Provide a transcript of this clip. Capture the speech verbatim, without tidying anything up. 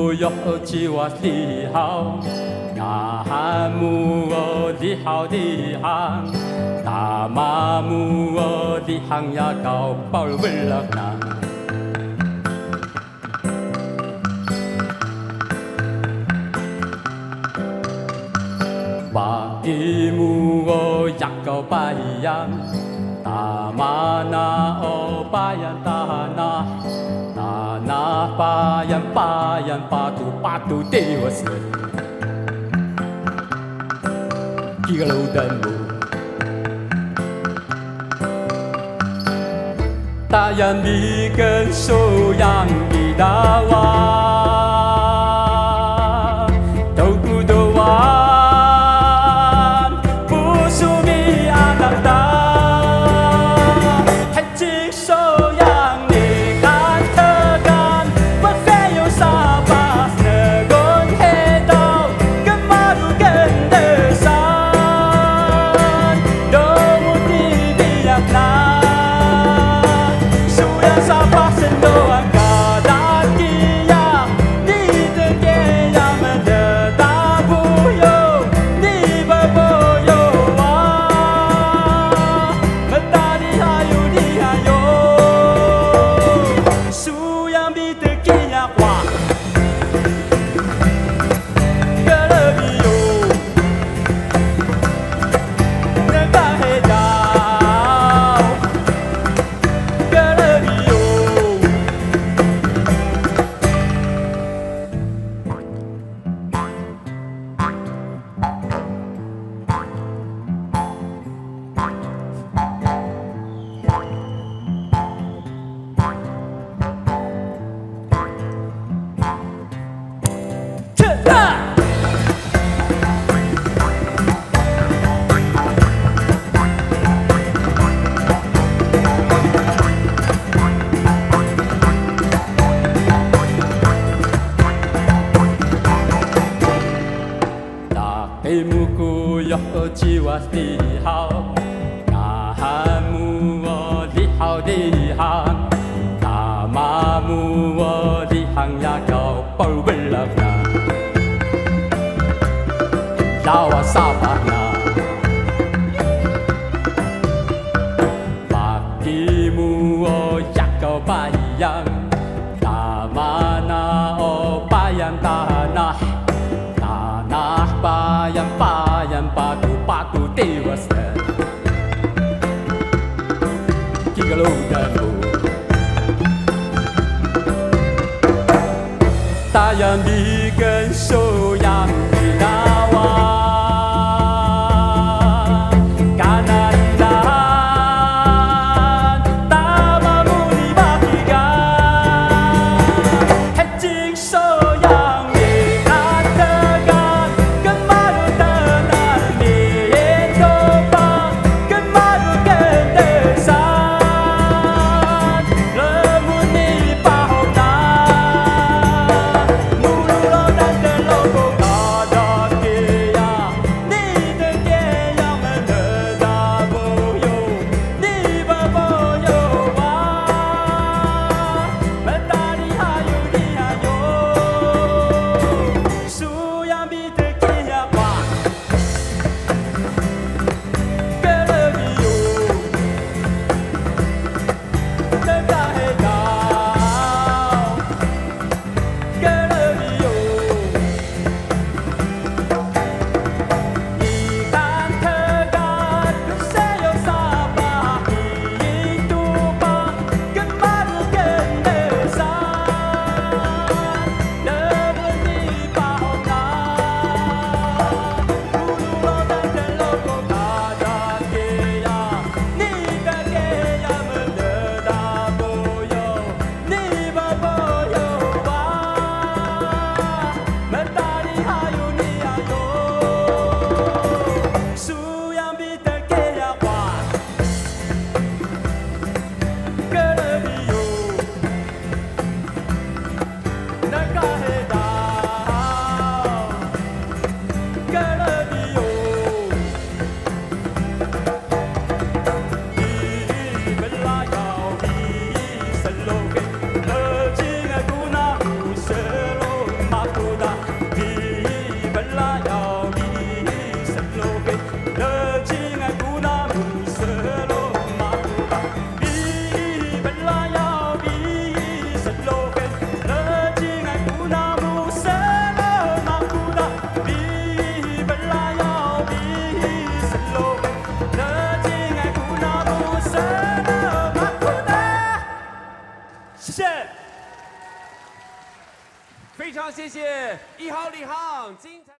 Kuyuh ciwas dihaw, ngahan mu o dihaw dihan, tama mu o dihan yakaw paul blaq na. Baki mu o yakaw payan, tama na o payan tanah, tanah payan, payan patu, patu tiwas. Kiga rudan mu. Tayal bi ken suyang bi dawa, Tawku Duwan, pusu bi anak da. Hecik suyang niqan tegan, pfeyu sapah snegun hedaw, kmalu kndesan. Domu tbiyaq na, suyang sapah snduan ka dkiya, ni dkiya mnda buyu, ni bbuyu wa, mtari hayu di hayu. Suyang bi dkiya wa. Laqi mu kuyuh ciwas dihaw, ngahan mu o dihaw dihan, tama mu o dihan yakaw paul blaq na. Dawa sapah na. Baki mu o yakaw payan, tama na o payan tanah, tanah payan, payan patu, patu tiwas. Kiga rudan mu. Tayal bi ken suyang bi dawa, kanan dahan, tama mu di baki ga. Hecik suyang niqan tegan, kmalu tnal nii tupa, kmalu kndesan. Lmun ni pahuk na, mulu rudan tluku ka dkiya, ni dkiya mnda buyu, ni bbuyu wa, mtari hayu di hayu. Suyang bi dkiya wa. 谢谢。非常谢谢一号、李航，精彩。